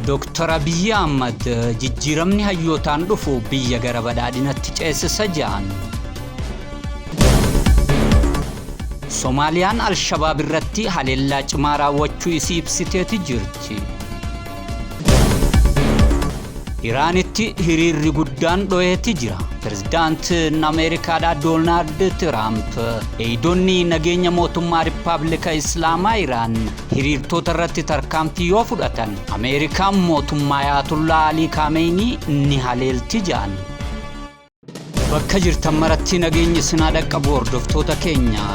Dooktar Abiyyi Ahmad jijjiiramni hayyootaan dhufu biyya gara badhaadhinatti ceesisa jedhan. Somaaliyaan Alshabaab irratti haleellaa cimaa raawwachuu isii ibsiteeti jirti. Iraanitti hiriirri guddaan dho'eeti jira. Pirezidaantiin Ameerikaadhaa Doonaald Tiraamp eegdonni nageenya mootummaa Rippaabilika Islaamaa Iraan hiriirtoota irratti tarkaanfii yoo fudhatan Ameerikaan mootummaa Ayaatullaa Alii Kaameenii ni haleelti jedhan. Bakka jirtan maratti nageenyi isin haa dhaqqabu hordoftoota keenya.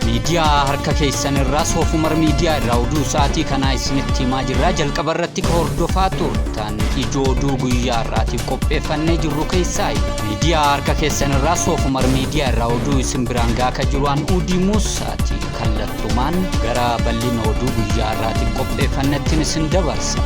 Miidiyaa harka keessan irraa Soofumar Miidiyaa irraa oduu sa'aatii kanaa isinitti himaa jirra. Jalqaba irratti ka hordofaa turtan ijoo oduu guyyaa har'aatiif qopheeffannee jirru keessaa miidiyaa harka keessan irraa Soofumar Miidiyaa irraa oduu isin biraan gahaa ka jiru an Uudii Muusaati. Kallattumaan gara bal'ina oduu guyyaa har'aatiif qopheeffannettiin isin dabarsa.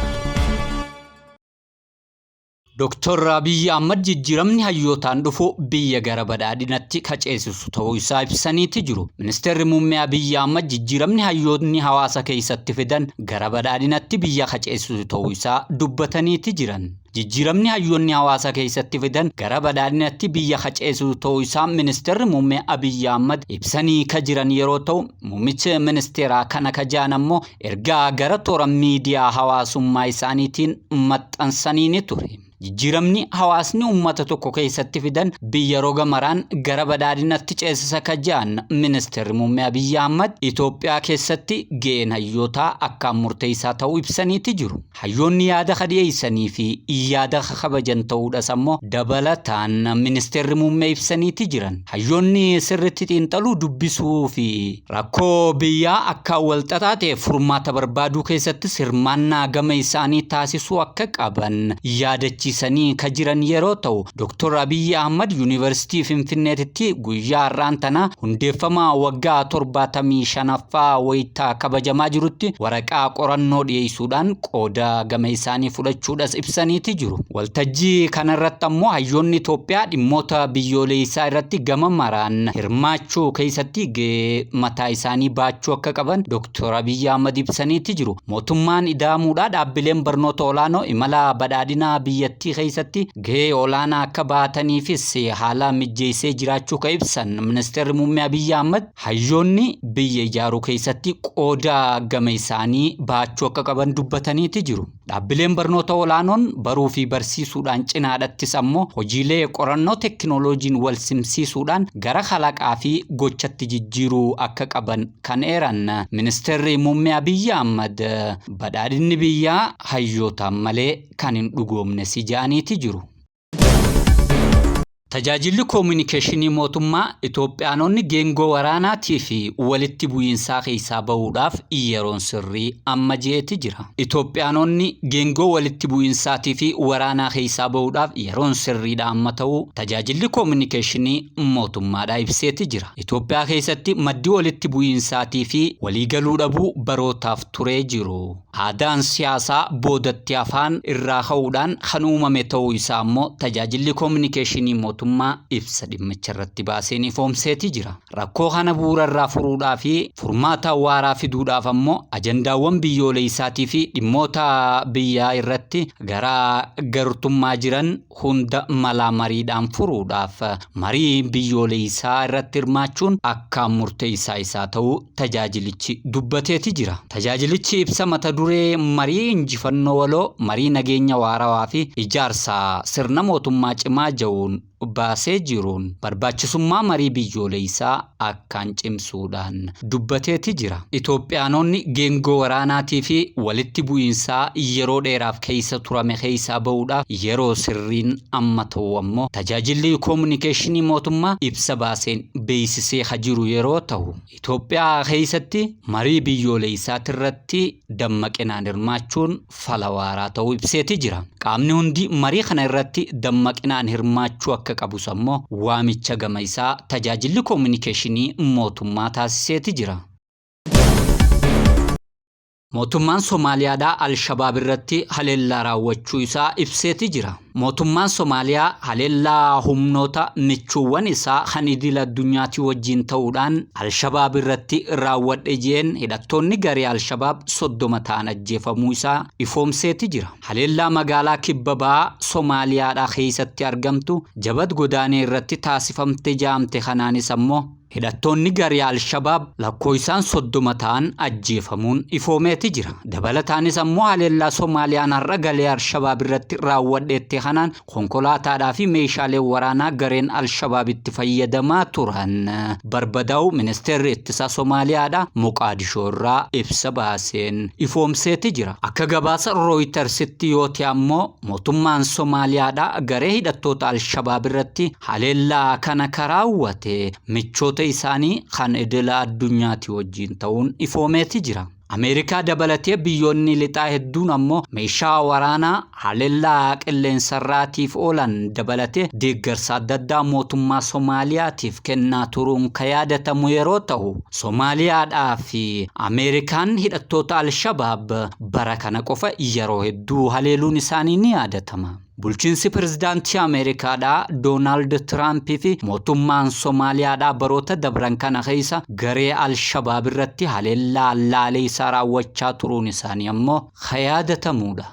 Doktar Abiyyi Ahmad jijjiiramni hayyootaan dhufu biyya gara badhaadhinatti ka ceesisu ta'uu isaa ibsaniiti jiru. Ministeerri Muummee Abiyyi Ahmad jijjiiramni hayyoonni hawaasa keessatti fidan gara badhaadhinatti biyya ka ceesisu ta'uu isaa dubbataniiti jiran. Jijjiiramni hayyoonni hawaasa keessatti fidan gara badhaadhinatti biyya ka ceesisu ta'uu isaa Ministeerri Muummee Abiyyi Ahmad ibsanii ka jiran yeroo ta'u, muummichi ministeeraa kana ka ja'an ammoo Ergaa gara toora miidiyaa hawaasummaa isaaniitiin maxxansaniini ture. Jijjiiramni hawaasni uummata tokko keessatti fidan biyya roga maraan gara badhaadhinatti ceesisa ka jedhan Ministeerri Muummee Abiyyi Ahmad Itoophiyaa keessatti ga'een hayyootaa akkaan murteessaa ta'uu ibsaniiti jiru. Hayyoonni yaada ka dhiyeessanii fi yaada ka kabajan ta'uudhas ammoo dabalataan Ministeerri Muummee ibsaniiti jiran. Hayyoonni sirritti xiinxaluu, dubbisuu fi rakkoo biyyaa akkaan walxaxaa ta'e furmaata barbaaduu keessattis hirmaannaa gama isaanii taasisuu akka qaban yaadachiisanii ka jiran yeroo ta'u, Dr. Abiyyi Ahmad Yuunivarsiitii Finfinneetitti guyyaa har'aan tanaa hundeeffama waggaa 75ffaa wayita kabajamaa jirutti waraqaa qorannoo dhiyeessuudhaan qooda gama isaanii fudhachuudhas ibsaniiti jiru. Waltajjii kanarratti ammoo hayyoonni Itoophiyaa dhimmoota biyyooleessaa irratti gama maraan hirmaachuu keessatti gahee mataa isaanii baachuu akka qaban Dr. Abiyyi Ahmad ibsaniiti jiru. Mootummaan ida'amuudhaa dhaabbileen barnoota olaanoo imala badhaadhinaa biyyattii keessatti Gahee olaanaa akka bahataniifis haala mijjeessee jiraachuu ka ibsan Ministeerri Muummee Abiyyi Ahmad, hayyoonni biyya ijaaruu keessatti qooda gama isaanii bahachuu akka qaban dubbataniiti jiru. Dhaabbileen barnoota olaanoon baruu fi barsiisuudhaan cinaadhattis ammoo hojiilee qorannoo teekinooloojiin wal simsiisuudhaan gara kalaqaa fi gochatti jijjiiruu akka qaban kan eeran Ministeerri Muummee Abiyyi Ahmad, badhaadhinni biyyaa hayyootaan malee kan hin dhugoomne si ja'aniiti jiru. Tajaajilli Koominikeeshinii Mootummaa Itoophiyaanonni geengoo waraanaatii fi walitti bu'iinsaa keessaa bahuudhaaf yeroon sirrii amma je'eeti jira. Itoophiyaanonni geengoo walitti bu'iinsaatii fi waraanaa keessaa bahuudhaaf yeroon sirriidha amma ta'uu Tajaajilli Koominikeeshinii Mootummaadhaa ibseeti jira. Itoophiyaa keessatti maddi walitti bu'iinsaatii fi waliigaluu dhabuu barootaaf turee jiru. Aadaan siyaasaa boodatti hafaan irraa ka'uudhaan kan uumame ta'uu isaa ammoo Tajaajilli Kominikeeshinii Mootummaa ibsa dhimmicha irratti baaseen ifoomseeti jira. Rakkoo kana bu'uura irraa furuudhaa fi furmaata waaraa fiduudhaaf ammoo ajandaawwan biyyooleessaatii fi dhimmoota biyyaa irratti garaa gartummaa jiran hunda malaa mariidhaan furuudhaaf marii biyyooleessaa irratti hirmaachuun akkaan murteessaa isaa ta'uu tajaajilichi dubbateeti jira. Tajaajilichi ibsa mata duree marii injifannoo waloo, marii nageenya waarawaa fi ijaarsa sirna mootummaa cimaa ja'uun baasee jiruun barbaachisummaa marii biyyooleessaa akkaan cimsuudhaan dubbateeti jira. Itoophiyaanonni geengoo waraanaatii fi walitti bu'iinsaa yeroo dheeraaf keessa turame keessaa bahuudhaaf yeroo sirriin amma ta'uu ammoo Tajaajilli Koominikeeshinii Mootummaa ibsa baaseen beeksisee ka jiru yeroo tahu, Itoophiyaa keessatti marii biyyooleessaatirratti dammaqinaan hirmaachuun fala waaraa ta'uu ibseeti jira. Qaamni hundi marii kana irratti dammaqinaan hirmaachuu akka qabus ammoo waamicha gama isaa Tajaajilli Koominikeeshinii Mootummaa taasiseeti jira. Mootummaan Somaaliyaadhaa Alshabaab irratti haleellaa raawwachuu isaa ibseeti jira. Mootummaan Somaaliyaa haleellaa humnoota michuuwwan isaa kan idil addunyaatii wajjin ta'uudhaan Alshabaab irratti raawwadhe jeen hidhattoonni garee Alshabaab 30 ta'an ajjeefamuu isaa ifoomseeti jira. Haleellaa magaalaa kibba bahaa Somaaliyaadhaa keessatti argamtu Jabad Godaanee irratti taasifamte jaamte kanaanis ammoo hidhattoonni garee Alshabaab lakkoofsaan 30 ta'an ajjeefamuun ifoomeeti jira. Dabalataanis ammoo haleellaa Somaaliyaan har'a galee Alshabaab irratti raawwadheette kanaan konkolaataadhaa fi meeshaalee waraanaa gareen Alshabaab itti fayyadamaa turan barbadaa'u ministeerri ittisa Somaaliyaadha Moqaadishoo irraa ibsa baaseen ifoomseeti jira. Akka gabaasa Rooyitersitti yoo ta'e ammoo mootummaan Somaaliyaadha garee hidhattoota Alshabaab irratti haleellaa kana karaawwate michoota isaanii kan idila addunyaati wajjin ta'uun ifoomeeti jira. Ameerikaa dabalatee biyyoonni lixaa hedduun ammoo meeshaa waraanaa haleellaa qilleensarraatiif oolan dabalatee deeggarsa adda addaa mootummaa Somaaliyaatiif kennaa turuun kan yaadatamu yeroo ta'u, Somaaliyaadhaa fi Ameerikaan hidhattoota Alshabaab bara kana qofa yeroo hedduu haleeluun isaanii ni yaadatama. Bulchiinsi pirezidaantii Ameerikaadhaa Doonaald Tiraampii fi mootummaan Somaaliyaadhaa baroota dabran kana keessa garee Alshabaab irratti haleellaa laalee isaa raawwachaa turuun isaanii ammoo kan yaadatamuudha.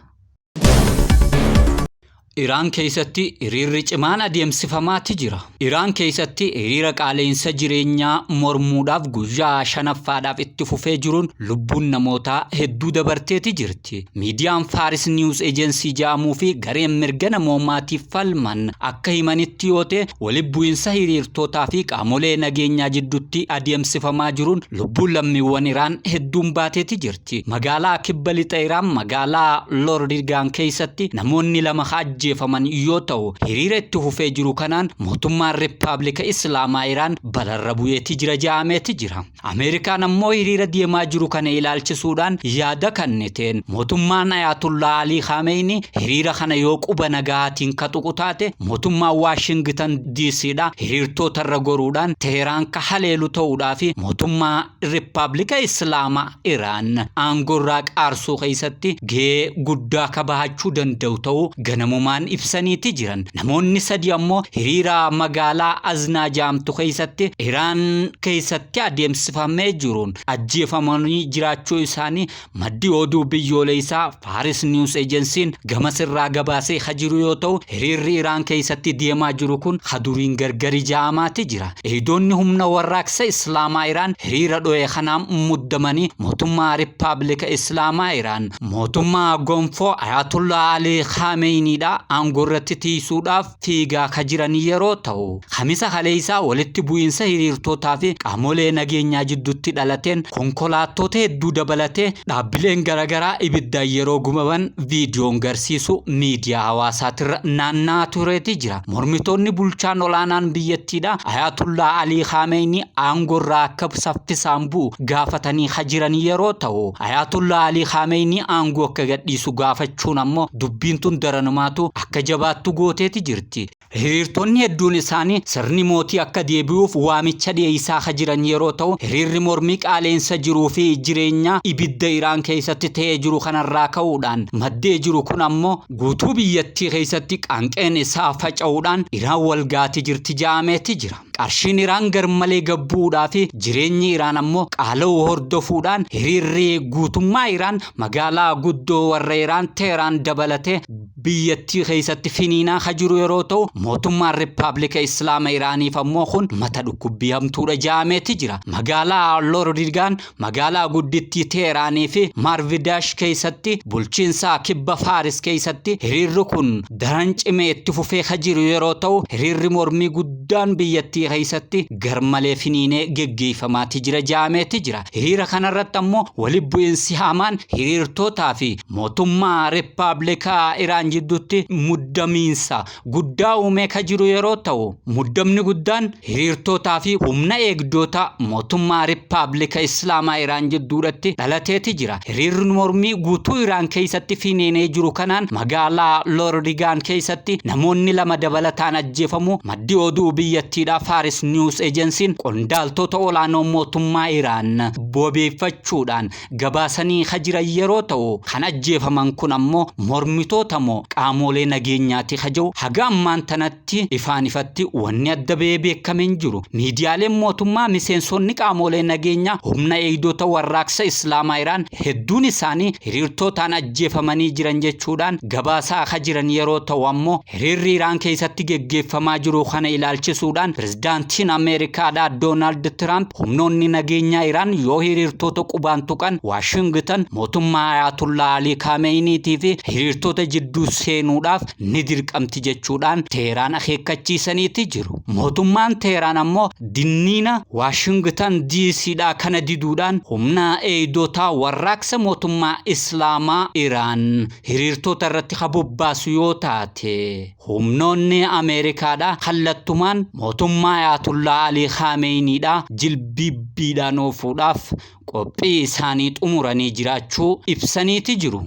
Iraan keessatti hiriirri cimaan adeemsifamaati jira. Iraan keessatti hiriira qaala'insa jireenyaa mormuudhaaf guyyaa shanaffaadhaaf itti fufee jiruun lubbuun namootaa hedduu dabarteeti jirti. Miidiyaan Faaris Niwus Ejensii jedhamuu fi gareen mirga namoomaatiif falman akka himanitti yoo ta'e walitti bu'iinsa hiriirtootaa fi qaamolee nageenyaa jidduutti adeemsifamaa jiruun lubbuun lammiiwwan Iraan hedduun baateeti jirti. Magaalaa kibba lixa Iraan magaalaa Lordigaan keessatti namoonni lama ajjeefaman yoo ta'u hiriira itti fufee jiru kanaan mootummaan Riippaabilika Islaamaa Iraan balarra bu'eeti jira jedhameeti jira. Ameerikaan ammoo hiriira deemaa jiru kana ilaalchisuudhaan yaada kenniteen mootummaan Ayatollah Alii Khamenei hiriira kana yoo quba nagaatiin ka tuqu taate mootummaan Waashingitan DCdha hiriirtoota irra goruudhaan Teheraan ka haleelu ta'uudhaa fi mootummaa Riippaabilika Islaamaa Iraan aangorraa qaarsuu keessatti gahee guddaa ka bahachuu danda'u ta'uu ganamumaan ibsaniiti jiran. Namoonni sadi ammoo hiriira magaalaa Aznaa jedhamtu keessatti Iraan keessatti adeemsifamee jiruun ajjeefamanii jiraachuu isaanii maddi oduu biyyoolessaa Faaris Niwus Ejensiin gamasirraa gabaasee ka jiru yoo ta'u hiriirri Iraan keessatti deemaa jiru kun haduriin gargari ja'amaati jira. Eegdonni humna warraaqsa Islaamaa Iraan hiriira dho'e kanaan muddamanii mootummaa Riippaabilika Islaamaa Iraan mootummaa gonfoo Ayatollah Ali Khameneidha aangoo irratti tiisuudhaaf fiigaa ka jiran yeroo ta'u Kamisa kaleessaa walitti bu'iinsa hiriirtootaa fi qaamolee nageenyaa jidduutti dhalateen konkolaattota hedduu dabalatee dhaabbileen garaagaraa ibiddaan yeroo gubaman viidiyoon garsiisu miidiyaa hawaasaatirra naanna'aa tureeti jira. Mormitoonni bulchaan olaanaan biyyattiidha Ayatollah Ali Khamenei aangorraa akka saffisaan bu'u gaafatanii ka jiran yeroo ta'u Ayatollah Ali Khamenei aangoo akka gadhiisu gaafachuun ammoo dubbiin tun daranumaatu akka jabaattu gooteeti jirti. Hiriirtonni hedduun isaanii sirni mootii akka deebi'uuf waamicha dhiyeessaa ka jiran yeroo ta'u hiriirri mormii qaala'insa jiruu fi jireenyaa ibidda Iraan keessatti ta'ee jiru kanarraa ka'uudhaan maddee jiru kun ammoo guutuu biyyattii keessatti qaanqeen isaa faca'uudhaan Iraan walgaati jirti ja'ameeti jira. Qarshiin Iraan garmalee gabbuudhaa fi jireenyi Iraan ammoo qaala'uu hordofuudhaan hiriirri guutummaa Iraan magaalaa guddoo warra Iraan Teheraan dabalatee biyyattii keessatti finiinaa ka jiru yeroo ta'u mootummaan Riippaabilika Islaama Iraaniif ammoo kun mata dhukkubbii hamtuudha ja'ameeti jira. Magaalaa Lordigaan magaalaa guddittii Teeraanii fi Maarvidash keessatti bulchiinsa kibba Faaris keessatti hiriirri kun daran cimee itti fufee ka jiru yeroo ta'u hiriirri mormii guddaan biyyattii keessatti garmalee finiinee geggeeffamaati jira ja'ameeti jira. Hiriira kanarratti ammoo walitti bu'iinsi hamaan hiriirtootaa fi mootummaa Riippaabilikaa Iraan jidduutti muddamiinsa guddaa uumee ka jiru yeroo ta'u, muddamni guddaan hiriirtootaa fi humna eegdota mootummaa Rippaablika Islaamaa Iraan jidduudhatti dhalateeti jira. Hiriirri mormii guutuu Iraan keessatti finiinee jiru kanaan magaalaa Lordigaan keessatti namoonni 2 dabalataan ajjeefamuu maddi oduu biyyattiidhaa Faaris News Agency'n qondaaltota olaanoo mootummaa Iraan wabeeffachuudhaan gabaasanii ka jiran yeroo ta'u, kan ajjeefaman kun ammoo mormitoota moo qaamolee nageenyaati ka jiru haga ammaan tanatti ifaan ifatti wanni adda ba'ee beekame hin jiru. Miidiyaaleen mootummaa miseensonni qaamolee nageenyaa humna eegdota warraaqsa Islaamaa Iraan hedduun isaanii hiriirtootaan ajjeefamanii jiran jechuudhaan gabaasaa ka jiran yeroo ta'u, ammoo hiriirri Iraan keessatti geggeeffamaa jiru kana ilaalchisuudhaan pirezidaantiin Ameerikaadhaa Doonaald Tiraamp humnoonni nageenyaa Iraan yoo hiriirtoota qubaan tuqan Waashingtan mootummaa Ayaatullaa Alii Kaameeyiniitii fi hiriirtoota jidduu seenuudhaaf ni dirqamti jechuudhaan Teheraan akeekkachiisaniiti jiru. Mootummaan Teheraan ammoo dinniina Waashingtan DCdhaa kana diduudhaan humna eegdotaa warraaqsa mootummaa Islaamaa Iraan hiriirtoota irratti ka bobbaasu yoo taate, humnoonni Ameerikaadhaa kallattumaan mootummaa Ayaatullaa Alii Kaameeyiniidhaa jilbiibbiidhaan oofuudhaaf qophii isaanii xumuranii jiraachuu ibsaniiti jiru.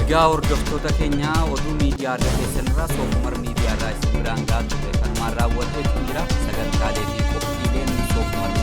Egaa hordoftoota keenya, oduu miidiyaa irra keessanirraa Soofumar Miidiyaa irraa isin biraan gahaa turre kanumaan raawwateetu jira. Sagantaalee fi qophiileen Soofumar